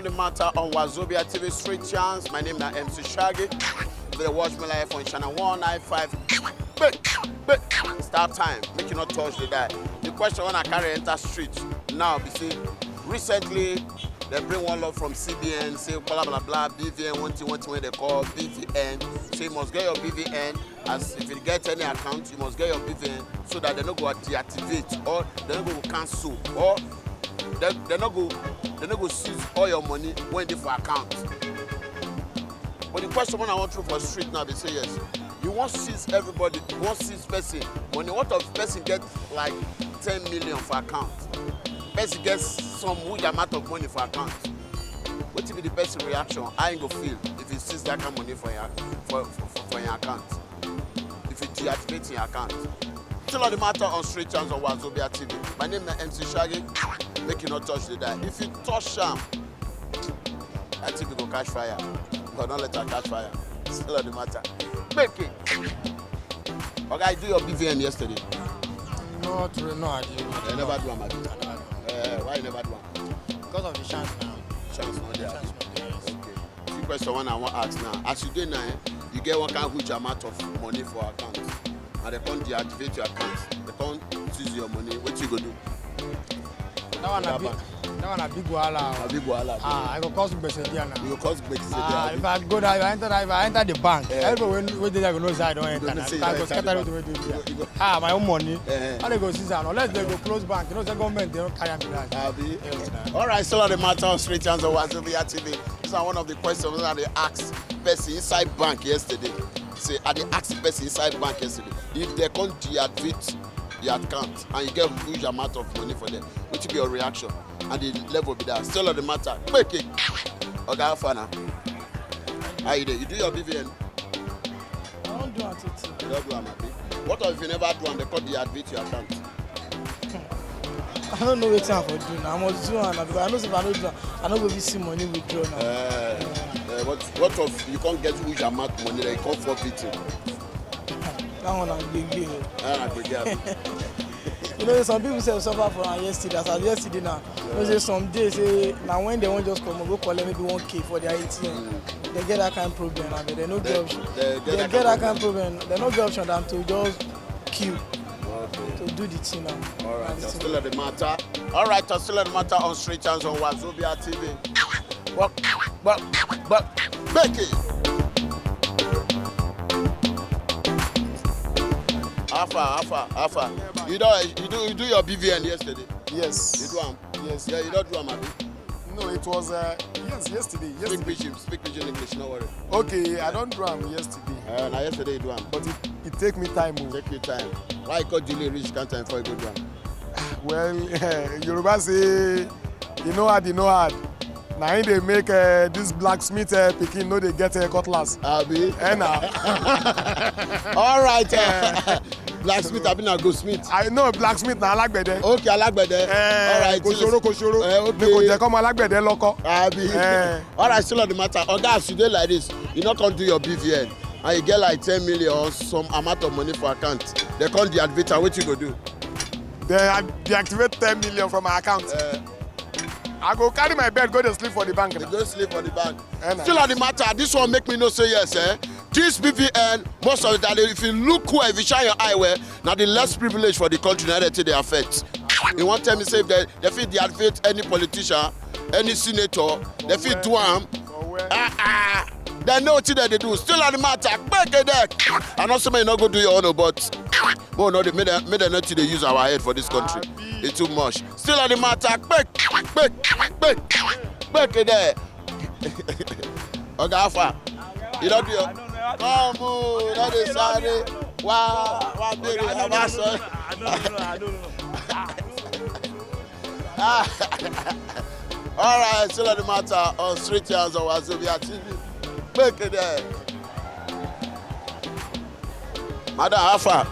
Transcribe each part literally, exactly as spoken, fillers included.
The matter on Wazobia T V Street Chance. My name is M C Shaggy. If you watch me live on channel one nine five, start time. Make you not touch the die. The question when I carry enter street now, be say recently they bring one law from C B N, say blah blah blah, B V N, one thing, one thing when they call B V N. So you must get your B V N. As if you get any account, you must get your B V N so that they no go deactivate or they no go cancel or they, they no go they no go seize all your money when they for account. But the question when I want through for street now, they say yes. You want seize everybody, you want seize person money. What if person get like ten million for account? Person gets some huge amount of money for account. What will be the person reaction? How you go feel if you seize that kind of money for your for, for, for, for your account? If you deactivate your account. Still on the matter on Street Chance on Wazobia T V. My name is M C Shaggy. Make you not touch the die. If you touch Sham, that T V go catch fire. But don't let her catch fire. Still on the matter. Make it. Okay, I do your B V N yesterday. Not really, no idea. You never do am, abi? Uh, why you never do am? Because of the chance now. Chance not there. Chance not there. Yes. Okay. Two question one I want ask now. As you dey now, eh, you get one kind huge amount of money for account, and they come deactivate your account. They come seize your money. What you go do? That one a big, that one a big wahala. A big wahala. Ah, I go cause gbese there now. You go cause gbese Ah, there. if I go there, if I enter, if I enter the bank, Eh. Everybody wey, wey dey there go know say I don enter Don't now. Say Because I you go enter scatter the wetin wey dey You go- there. you go- Ah, my own money. Eh. How they go seize am? Unless they go close bank. You know say government dey no carry am be that. Abi. Yes, na. All right, still on the matter of Street Chance on Wazobia T V. This is one of the questions that they asked person inside bank yesterday. Say, I dey ask the person inside bank yesterday if they come deactivate your account and you get huge amount of money for them. What will be your reaction? And the level be that. Still on the matter. Quick. Okay, how far now? How you dey? You do your B V N? I don't do am till today. You don't do am, abi? What if you never do am? They come deactivate your account. I don't know wetin I for do now. I must do am now because I know say if I no do am, I no go fit see money withdraw now. Uh, uh, what what of you can't get huge amount of money that you can't forfeit it? That one na gbege o. Ah, good girl. You know, some people sef suffer for am yesterday. As of yesterday now, you know say some days say na when they wan just comot go collect maybe one K for their A T M. They get that kind of problem now, but they no get They- option. they get They that get kind that kind of problem. They no get option than to just queue Okay. to do the thing now. All right, Na the that's thing. Still on the matter. All right, that's Still on the matter on Street Chance on Wazobia T V. But but but Becky. How far, how far, how far? You do you do you do your B V N yesterday? Yes. You do am? Yes. Yeah, you don't do am, abi? No, it was uh, yes yesterday. Speak Yesterday. pidgin, speak pidgin English, no worry. Okay, I don't do am yesterday, Uh, na yesterday you do am. But it, it take me time. Oh. Take your time. Why you call delay reach count time before you go do am? Well, Yoruba say, you know hard, you know hard. Na him dey make uh, this blacksmith uh, pikin no dey get uh, cutlass. Abi. Eh na. All right. Uh, blacksmith, abi na goldsmith. I know blacksmith na alágbẹ̀dẹ. Okay, alágbẹ̀dẹ. Eh, All right. Kò ṣòro kò ṣòro. Eh, okay. Ni kò jẹ́ kọ́mọ alágbẹ̀dẹ lọ́kọ. Abi. Eh. All right, still on the matter. Oga, as you dey like this, you no come do your B V N and you get like ten million or some amount of money for account. They come deactivate am, wetin you go do? Then I deactivate ten million from my account. Uh, I go carry my bed go dey sleep for the bank. They Na. go sleep for the bank. Eh, na. Still on the matter, this one make me know say yes, eh? This B V N, most of the time, if you look well, if you shine your eye well, now the less privilege for the country, now they take the affect. You want tell me say if they, they fit deactivate any politician, any senator, they fit do am. Ah ah. They know what they do. Still on the matter, back it there. I know somebody not go do your own, but no, no, they made them, made them not to use our head for this country. It's too much. Still on the matter, back, back, back, back it there. Oga Alpha, you don't do your come on, not the sorry. Wow, wow, baby, I'm not sorry. All right, still on the matter on Street Chance on Wazobia T V. Make it there. Madam Alpha,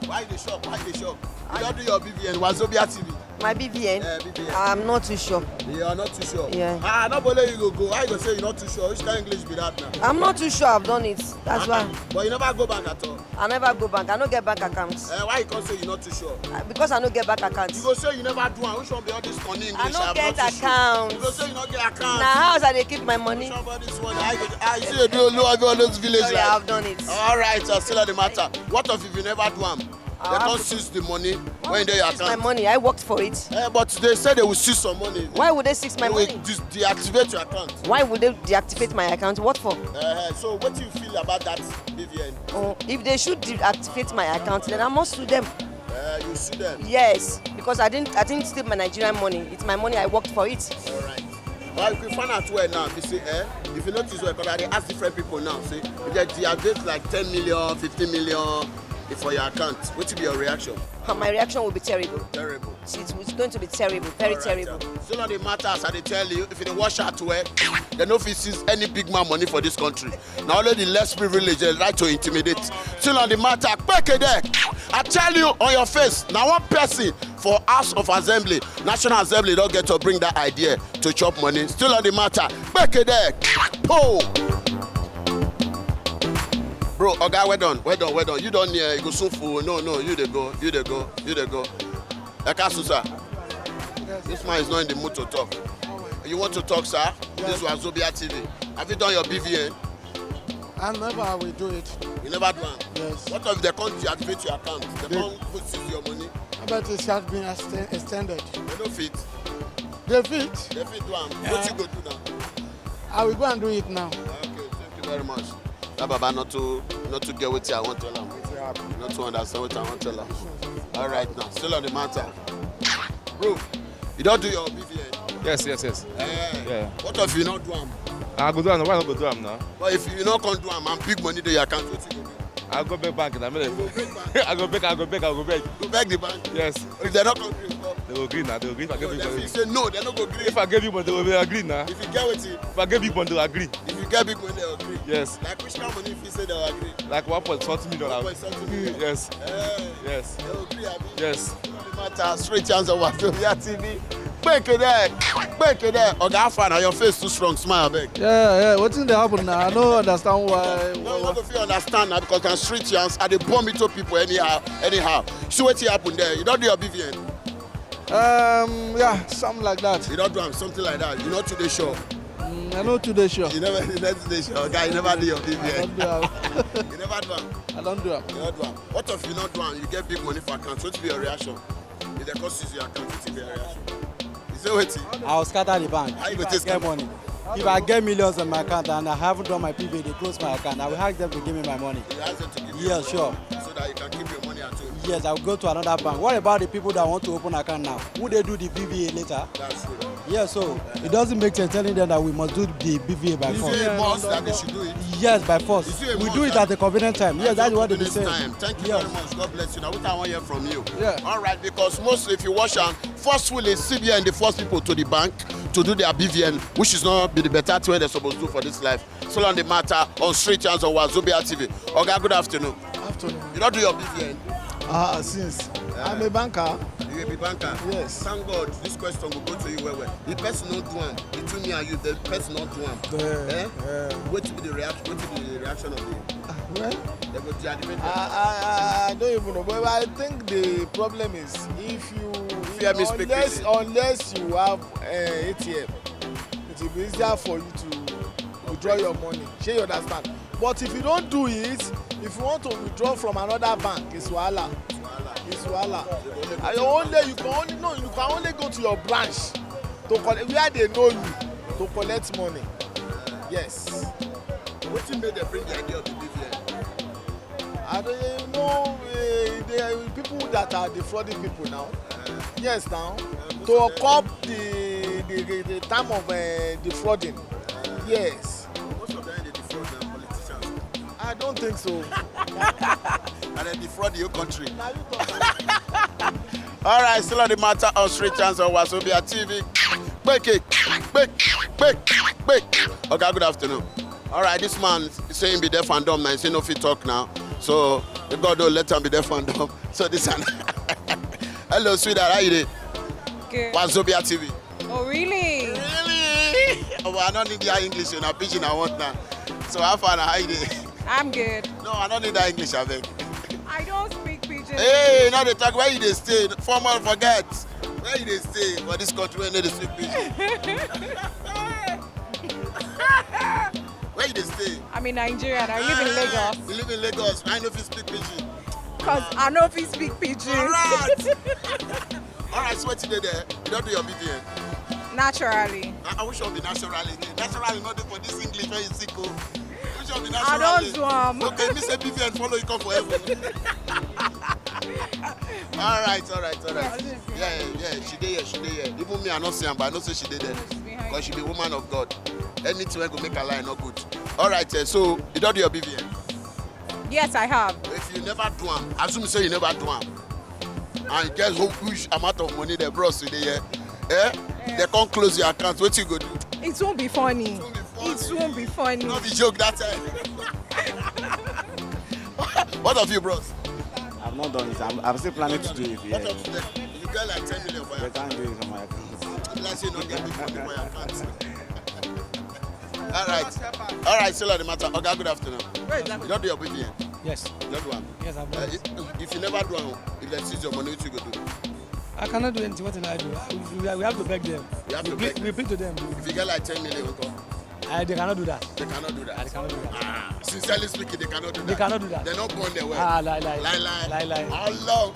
why you dey shop? Why you dey shop? You don't do your B V N, Wazobia T V. My B V N? Uh, B V N. I'm not too sure. You are not too sure. Yeah. Ah, nobody you go go. How you go say you not too sure? Which kind of English be that now? I'm not too sure I've done it. That's why But you never go bank at all. I never go bank. I no get bank account. Uh, why you come say you not too sure? Uh, Because I no get bank account. You go say you never do am. Which one be all this money English? I no I'm get not too sure. Account. You go say you no get account. Na house I dey keep my money. Which one be all this one? I go, I see you do all, all those village Sorry, life. I've done it. All right, I still at the matter. What if you never do am? They Ah, come seize the money when they your It's my account. Money. I worked for it. Eh, but they say they will seize some money. Why would they seize my They will money? dis- deactivate your account. Why would they deactivate my account? What for? Uh, so what do you feel about that, B V N? Oh, if they should deactivate my account, then I must sue them. Uh, you sue them. Yes, because I didn't I didn't steal my Nigerian money. It's my money. I worked for it. All right. Well, if you find out where now, you see, eh? If you notice where, because I dey ask different people now, see, if they deactivate like ten million, fifteen million, if for your account, what will be your reaction? Uh, My reaction will be terrible. Terrible. It's, it's going to be terrible, very All right, terrible. uh, Still on the matter, as I dey tell you, if you dey wash out well, they no fit seize any big man money for this country. Now only the less privileged they like to intimidate. Still on the matter, kpeke there. I tell you on your face, now one person for House of Assembly, National Assembly don't get to bring that idea to chop money. Still on the matter, kpeke there. Po. Bro, oga, well done, well done, well done. You don't near, you go soon fool. No, no, you dey go, you dey go, you dey go. Ekasu, sir. This man is not in the mood to talk. You want to talk, sir? This was Zobia T V. Have you done your B V N? I never will do it. You never do am. Yes. What if they come deactivate your account? They They- come go seize your money. I bet it has been exten- extended. They no fit. They fit. They fit do am. What you go do now? I will go and do it now. Okay, thank you very much. That baba not to not to get what I want to tell am. Not to understand what I want to tell am. All right now, still on the matter. Bro, you don't do your B V N. Yes, yes, yes. Eh, Yeah. What if you not do am? I go do am. Why not go do am now? But if you not come do am and big money dey your account, what you go do? I go beg bank. I mean, You go beg bank. I go beg. I go beg. I go beg. You beg the bank. Yes. If they not come do it, They go green now. They go green. If I no, get they big fit say no, they no go green. If I get big money, they will agree now. If you get wetin, If I get big money, they will agree. If you get big money, they agree. Yes. Like which kind of money if you say they agree? Like one point something million. One point something million. Yes. Eh, Yes. they agree, abi? Yes. No matter, straight chance of Wazobia T V. Kpeke there, kpeke there. Oga, how far now? Your face too strong. Smile, abeg. Yeah, yeah. Wetin dey happen now? I no understand why. No, you no go fit understand now because na street chance. I dey bump into people anyhow, anyhow. See wetin happen there. You don't do your B V N. Um, yeah, something like that. You don't do am something like that. You not too dey sure. Mm, I no too dey sure. You never, you never too dey sure. Oga, you never do your I B V N. don't do am. You never do am. I don't do am. You don't do am. What if you not do am? You get big money for account. What be your reaction? If they come seize your account, what be your reaction? You say wetin? I will scatter the bank. How you If go I take get scatter? Money, if I get millions in my account and I haven't done my P V A, they close my account. I will ask them to give me my money. You ask them to give you Yes, money sure. So that you can keep your money at home. Yes, I will go to another bank. What about the people that want to open account now? Would they do the P V A later? That's true. Yes, so it doesn't make sense telling them that we must do the P V A by Is force. It a must that they should do it. Yes, by force. Is it a We must do it that- at the convenient time. Yes, that's what they be Convenient saying. Time. Thank you Yes. Very much. God bless you. Now, what I want to hear from you. Yeah. All right, because mostly if you watch am, forcefully C B N the first people to the bank to do their B V N, which is not be the better thing they're supposed to do for this life. So on the matter on street chance on Wazobia T V. Oga, good afternoon. Afternoon. You don't do your B V N. Ah, since I'm a banker. You be banker. Yes. Thank God, this question will go to you well well. The person not do am. Between me and you, the person not do am. Yeah, Eh? yeah. What will be the reaction? What will be the reaction of the? Well, They go deactivate. I, I, I don't even know. But I think the problem is if you Fear me speak unless Pidgin. Unless you have uh, A T M, it will be easier for you to withdraw your money. Shey you understand? But if you don't do it, if you want to withdraw from another bank, it's wahala. It's wahala. And you only you can only no you can only go to your branch to collect where they know you to collect money. Yes. Wetin make dem bring the idea of the B V N? I don't you know uh, the people that are defrauding people now. Yes, now to curb the the, the, the time of uh, defrauding. Yes. Most of them dey defraud na politicians. I don't think so. And dem defraud the whole country. Na you talk am. All right, still on the matter of street chance on Wazobia T V. Kpeke, kpeke, kpeke, kpeke. Oga, good afternoon. All right, this man say him be deaf and dumb now. He say no fit talk now. So the God don't let him be deaf and dumb. So this one. Hello, sweetheart. How you doing? Good. Wazobia T V. Oh, really? Really? Oh, I don't need your English, na pidgin I want now. So how far na, how you dey? I'm good. No, I don't need that English, abeg. I don't speak pidgin. Hey, now they talk where you dey stay. Formal forget. Where you dey stay for this country wey no dey speak pidgin? Where you dey stay? I'm in Nigeria and I live in Lagos. You live in Lagos. I no fit speak pidgin. Because I no fit speak pidgin. Alright. Alright, so wetin dey there? You don do your B V N? Naturally. I, I wish I be natural again. Natural no dey for this English wey you sick o. Which one be I natural? Don't do am. Okay, me say B V N follow you come for heaven. Alright, alright, alright. Yeah, yeah, she dey here, she dey here. Even me, I no see am, but I know say she dey there. Because she be woman of God. Anything wey go make her lie no good. Alright, eh, so you don do your B V N? Yes, I have. If you never do am, assume say you never do am. And guess who, which amount of money the bros today here? Eh? They can't close your account. What you go do? It won't be funny. It won't be funny. Not the joke that time. What of you, bros? I've not done it. I'm, I'm still planning to do it. Yeah. What of them? You get like ten million for your They can't do it on my account. Let's say you don't get big money for your account. All right. All right, still on the matter. Okay, good afternoon. You don't do your B V N? Yes. You don't do am? Yes, I've Uh, done if, it. If you never do am, if they seize your money, what you go do? I cannot do anything. What can I do? I, we, we have to beg them. You have we to plead, beg. We plead to them. If you get like ten million, go. I, they cannot do that. They cannot do that. I cannot do that. Ah, sincerely speaking, they cannot do that. They cannot do that. They're not born their way. Ah, lie, lie. Lie, lie. Lie, lie. How long?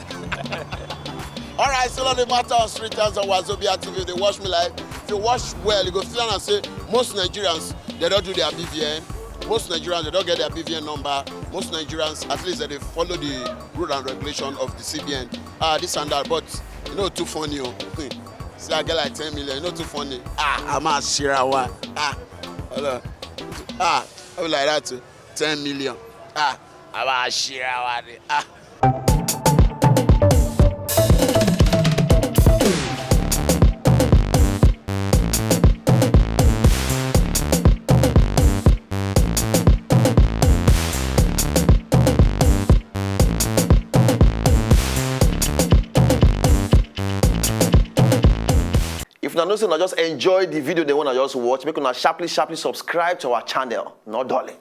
All right, so on the matter on street times on Wazobia T V, they watch me live. If you watch well, you go feel and say most Nigerians, they don't do their B V N. Most Nigerians, they don't get their B V N number. Most Nigerians, at least they follow the rule and regulation of the C B N. Ah, this and that, but you know, too funny. Oh. See, I get like ten million, you know, too funny. Ah, I'm a Shirawa. Ah, hello. Ah, I be like that too. ten million. Ah, I'm a Shirawa. Ah. If una know say una just enjoy the video, the one I just watch, make una sharply, sharply subscribe to our channel. No darling.